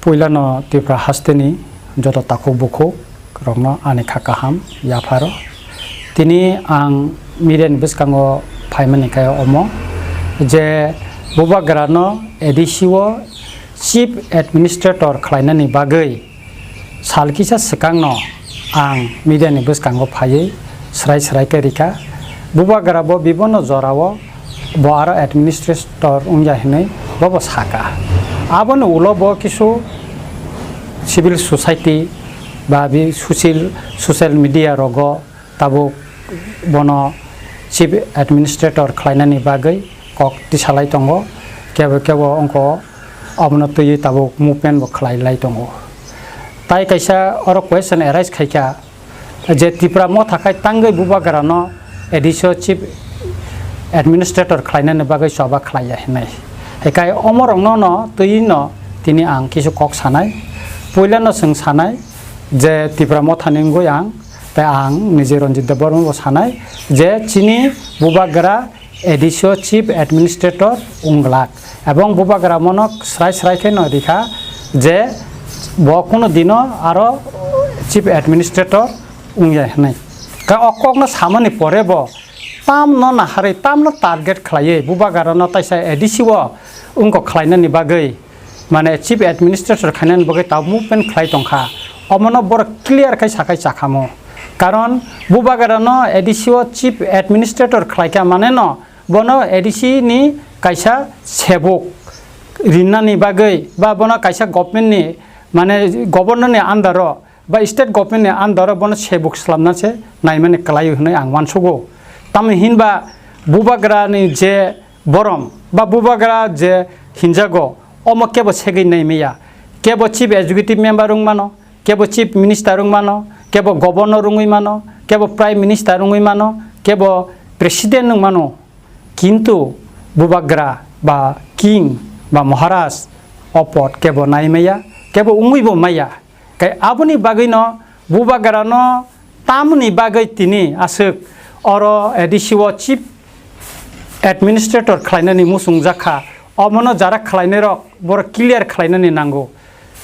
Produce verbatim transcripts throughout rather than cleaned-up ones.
Puilano Tripura hasteni joto takhuk bukhuk rokno ani kha kaham yapharo. Tini ang media ni bwskango phaimani khe omo je Bubagrano A D C o Chief Administrator khlainani bagwi sal kisa swkangno ang media ni bwskango phaiwi swrai swrai khe rikha. Bubagra bo bibono jorao bo aro administrator wngya hinwi bobo saka. Aboni ulo bo kisu civil society ba bi social, social media rogo tabuk bono chief administrator khlainani bagwi kok tisalai tongo. Kebo kebo wngkha obono twiwi tabuk movement bo khlai lai tongo. Tai kaisa oro question arise khaikha, je Tipra Motha khai tangwi Bubagrano A D C o chief administrator khlainani bagwi choba khlaiya hinwi. Hekai omorokno no twiwi no tini ang kisu kok sanai. Puilano chwng sanai je Tipra Mothani wngwi ang, tei ang nije Ranjit Debbarma bo sanai je chini Bubagra A D C o chief administrator wng glak, ebong Bubagra mono srai srai khe no rikha je bo kuno dino aro chief administrator wngya hinwi. Ka o kokno samani pore bo tamno naharwi, tamno target khlaiwi Bubagrano taisa A D C o wngkok khlainani bagwi, mane chief administrator khlainani bagwi tabuk movement khlai tongkha. Omono borok clear khai sakhai chakhamo. Karon Bubagrano A D C o chief administrator khlaikha mane no bono A D C ni kaisa sebuk rinnani bagwi ba bono kaisa government ni, mane governor ni under o ba state government ni under o bono sebuk slamna se naimani kwlai hinwi ang uansugo. Tamni hinba Bubagra ni je borom ba Bubagra je hinjago, omo kebo segwi naimaya, kebo chief executive member wng mano, kebo chief minister wng mano, kebo governor wngwi mano, kebo prime minister wngwi mano, kebo president wng mano. Kintu Bubagra ba king ba Maharaj o pod kebo nai maya, kebo wngwi bo maya. Kai aboni bagwino Bubagrano tamoni bagwi tini aswk oro A D C o chief administrator khlainani muchungjak kha. Omono jara khlainairok borok clear khlainani nango.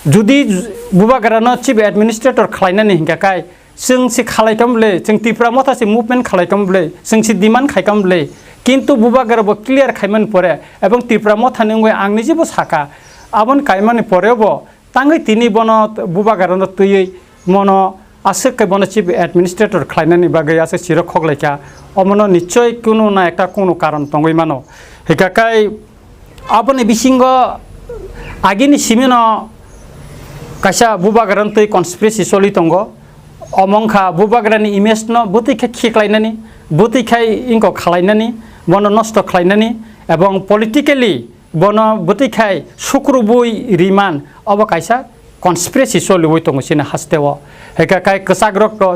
Judi Bubagrano chief administrator khlainani hinkha kai, chwng se khalai tong bwle, chwng Tipra Motha se movement khalai tong bwle, chwng se demand khai tong bwle. Kintu Bubagra bo clear khaimani pore, ebong Tipra Mothani wngwi ang niji bo saka, aboni kaimani pore bo tangwi tini bono Bubagrano twiwi mono aswk khe bono chief administrator khlainani bagwi aswk siro khoklaikha. Omono nichoi kunu na ekta kunu karon tongwi mano. Hika kai aboni bisingo agini simino kaisa Bubagrano twi conspiracy choli tongo. Omo wngkha Bubagrani image no bwtwi khe khiklainani, bwtwi khai ingko khalainani, bono nosto khlainani, ebong politically bono bwtwi khai sukrubwi riman, obo kaisa conspiracy choliwi tongo chini hasteo. Hika kai kwchakrok to,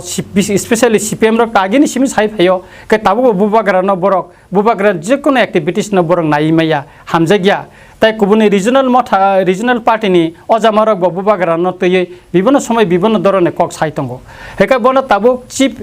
especially C P M rok to agini simi sai phaio, khe tabukbo Bubagrano borok, Bubagra jekono activities no borok nai maya, hamjakya. Tai kubuni regional motha, regional party ni ojamarok bo Bubagrano twiwi bibono somoi bibono dorone kok sai tongo. Hika bono tabuk chief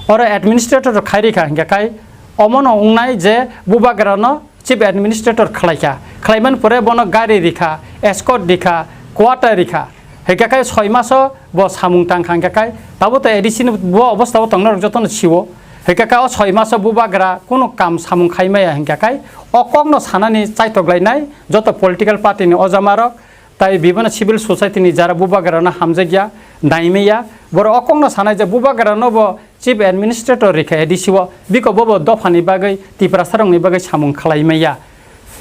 oro administrator khai rikha hingka kai omono wngnai je Bubagrano chief administrator khlaikha, khlaimani pore bono gari rikha, escort rikha, quarter rikha. Hingka kai soi maso bo samung tangkha hingka kai tabo to A D C ni bo obostha o tongnai rok jotono siwo. Hingka kai o soi maso Bubagra kunu kam samung khai maya hingka kai o kokno sanani chaitoglainai joto political party ni ojamarok tai bibono civil society ni jara Bubagrano hamjakya, naimaya. Borok o kokno sanai je Bubagrano bo chief administrator rikha A D C o, biko bobo dophani bagwi, Tiprasarokni bagwi samung khlai maya.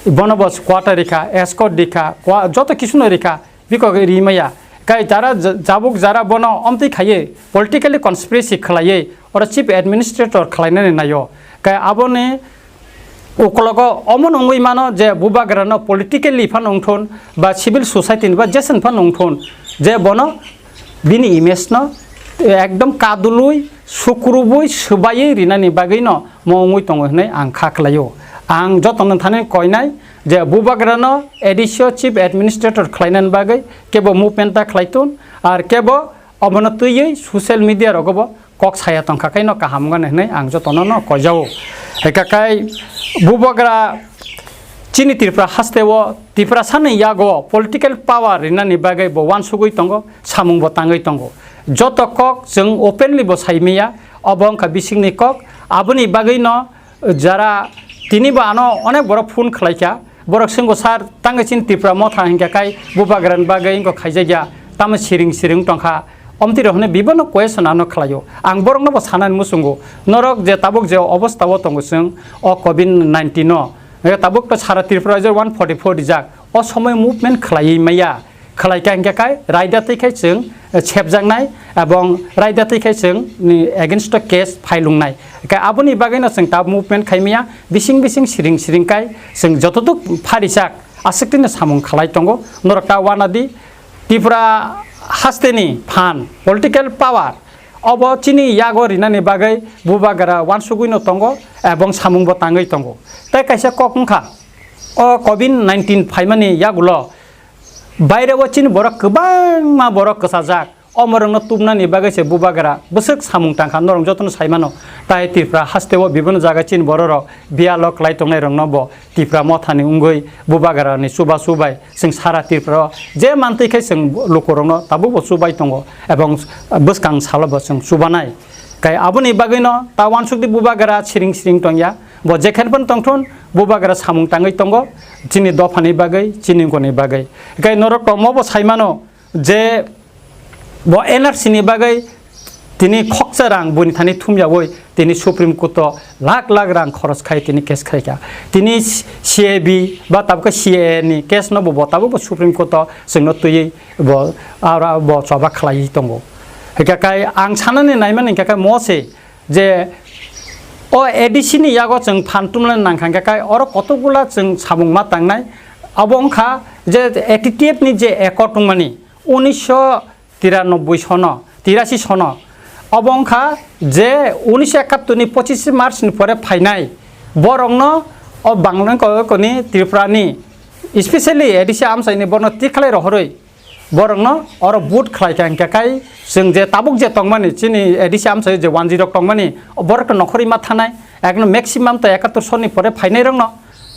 Bono bo quarter rikha, escort rikha, kwa-, joto kisuno rikha, biko ri maya. Kai jara j-, jabuk jara bono omtwi khaiwi, politically conspiracy khlaiwi, oro chief administrator khlainani naio. Kai aboni ukologo omo nungwi mano je Bubagrano politically phano wngthun ba civil society ni ba jeswng phano wngthun je bono bini image no ekdom kadulwi, sukrubwi, swbaiwi rinani bagwi no mo wngwi tongo hinwi ang kha khlaio. Ang jotono thani koinai je Bubagrano A D C o chief administrator khlainani bagwi kebo movement ta khlaitun, ar kebo obono twiwi social media rogo bo kok saya tongkha khe no kaham wngani hinwi ang jotono no koijao. Hika kai Bubagra chini Tripura haste o Tiprasa ni yago political power rinani bagwi bo uansugwi tongo, samung bo tangwi tongo. Joto kok chwng openly bo sai maya, obo wngkha bisingni kok. Aboni bagwi no jara tini bo ano onek borok phone khlai kha, borok swngo, "Sir, tangwi chini Tipra Motha hinkhe kai bubagrani bagwi wngkha khaijakya, tamo siring siring tongkha." Omtwi rok hwnwi bibono question ano khlaio. Ang borokno bo sanani muchungo, norok je tabuk je obostha o tongo chwng o covid nineteen no, tabuk to sara Tripura rajyo one forty four rijak, o somoi movement khlaiwi maya. Khlai kha hinkhe kai raida twi khai chwng, eh, sepjaknai, ebong raida twi khai chwng ni against o case file wngnai. Kai aboni bagwi no chwng ta movement khai maya, bising bising siring siring kai chwng jototuk pharisak aswk twi no samung khlai tongo. Norok ta uanadi Tripura haste ni phan, political power, obo chini yago rinani bagwi bubagra uansugwi no tongo ebong samung bo tangwi tongo. Tai kaisa kok wngkha, o covid nineteen phaimani yagulo baire o chini borok kwbangma borok kwchajak. Omorokno tubnani bagwi se bubagra bwswk samung tangkha, norok jotono sai mano. Tai Tripura haste o bibino jaga chini bororok biyalo klai tongnai rokno bo Tipra Mothani wngwi bubagrani chubachu bai chwng sara Tripura o je mantwi khai chwng lukurokno tabukbo chubai tongo, ebong bwskang salo bo chwng chubanai. Kai aboni bagwino ta uansukdi bubagra siring siring tongya, bo jekhen phano tongthun bubagra samung tangwi tongo chini dophani bagwi, chini wngkoni bagwi. Kai norok tongmo bo sai mano je bo N R C ni bagwi tini khoksa rang buini thani thumyawi tini Supreme Court o lakh lakh rang khoros khai tini case khai kha. Tini C A B ba tabukhe C A A ni case no bo, bo tabukbo Supreme Court o chwngno twiwi bo aro bo choba khlaiwi tongo. Hwnkhe kai ang sanani naimani hwnkhe kai mo se je o A D C ni yago chwng phan tumlai nangkha hwnkhe kai oro kotokgula chwng samung ma tangnai. Abo wngkha je A T T F ni je accord wngmani unisho tiranoboi sono, tirasi sono. Obo wngkha je unisho ekattor ni pochis March ni pore phainai borokno o Bangla koni Tripura ni, especially A D C amchaini borokno tikhlai rohorwi borokno oro vote khlai kha hwnkhe kai chwng je tabuk je tongmani chini A D C amchaio je one G rok tongmani borokno nokhorwi ma thanai, ekno maximum to ekattor sonni pore phainai rokno.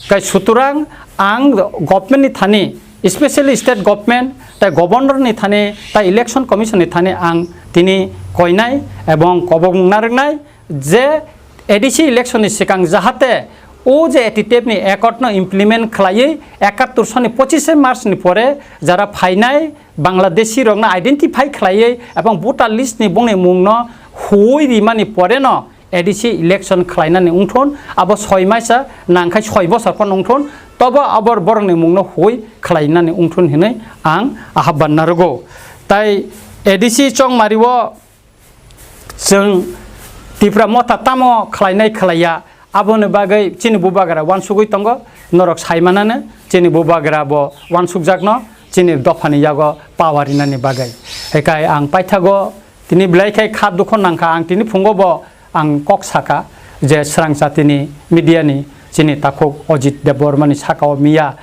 Kai sutorang ang government ni thani, especially state government, tai governor ni thani, tai election commission ni thani ang tini koinai ebong kobong narwknai je A D C election ni swkang jahate o je A T T F ni accord no implement khlaiwi ekattor sonni pochis March ni pore jara phainai Bangladeshi rokno identify khlaiwi ebong voter list ni bongni mungno huwi rimani pore no A D C election khlainani wngthun, abo soi maisa nangkhai soi bosor phano wngthun, tobo abo borokni mungno huwi khlainani wngthun hinwi ang ahapban narwgo. Tai A D C chongmario chwng Tipra Motha tamo khlainai khlaiya, aboni bagwi chini bubagra uansugwi tongo, norok sai manano chini bubagra bo uansukjakno chini dophani yago power rinani bagwi. Hekai ang paithago tini belai khe kha dukho nangkha, ang tini phungo bo ang kok saka je swrang chatini media ni chini takhuk Ajit Debbarma ni sakao miya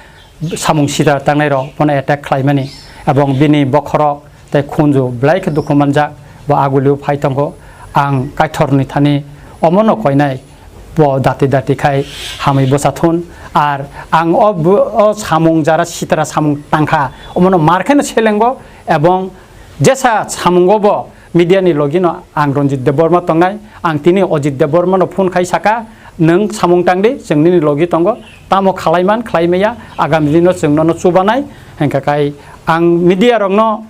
samung sida tangnai rok bono attack khlaimani ebong bini bokhorok tei khunju belai khe dukhu manjak, bo agulio phai tongo. Ang Kaitor ni thani omono koinai bo dati dati khai hamwi bwsa thun, ar ang o bo-, o samung jara sitra samung tangkha omono mar khe no selengo ebong Jesa samungo bo media ni logi no ang Ranjit Debbarma tongnai, ang tini Ajit Debbarma no phone khai saka, "Nwng samung tang di, chwng nini logi tongo, tamo khalai man, khlai maya, agami dino chwng nono chubanai." Hwnkha khai ang media rok no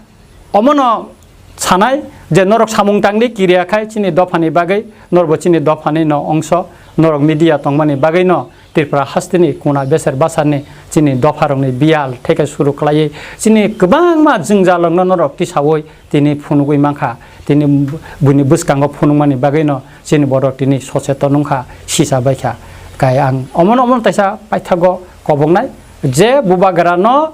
omo no sanai je norok samung tang di, kiriya khai chini dopha ni bagwi, norbo chini dopha ni no ongso, norok media tongmani bagwi no Tripura hasteni kuna beser basarni chini dopharokni biyal theke suru khlaiwi chini kwbangma jwngjalrokno norok tisaui tini phunugwi mankha. Tini buini bwskango phunukmani bagwino chini borok tini soseton wngkha, sisa baikha. Kai ang omono omono taisa paithago koboknai je bubagrano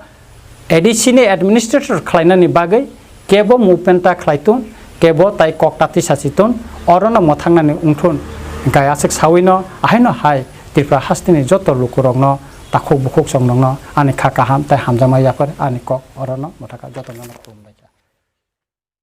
A D C ni administrator khlainani bagwi kebo movement ta khlai tun, kebo tai kok ta tisa si tun, orono mwthangnani wngthun. Hwnkhe aswk sawino ahaino hai Tripura hasteni joto lukurokno, takhuk bukhuk chongnokno ani kha kaham tai hamjakma yapar ani kok orono mwthakha, jotono khulumbai.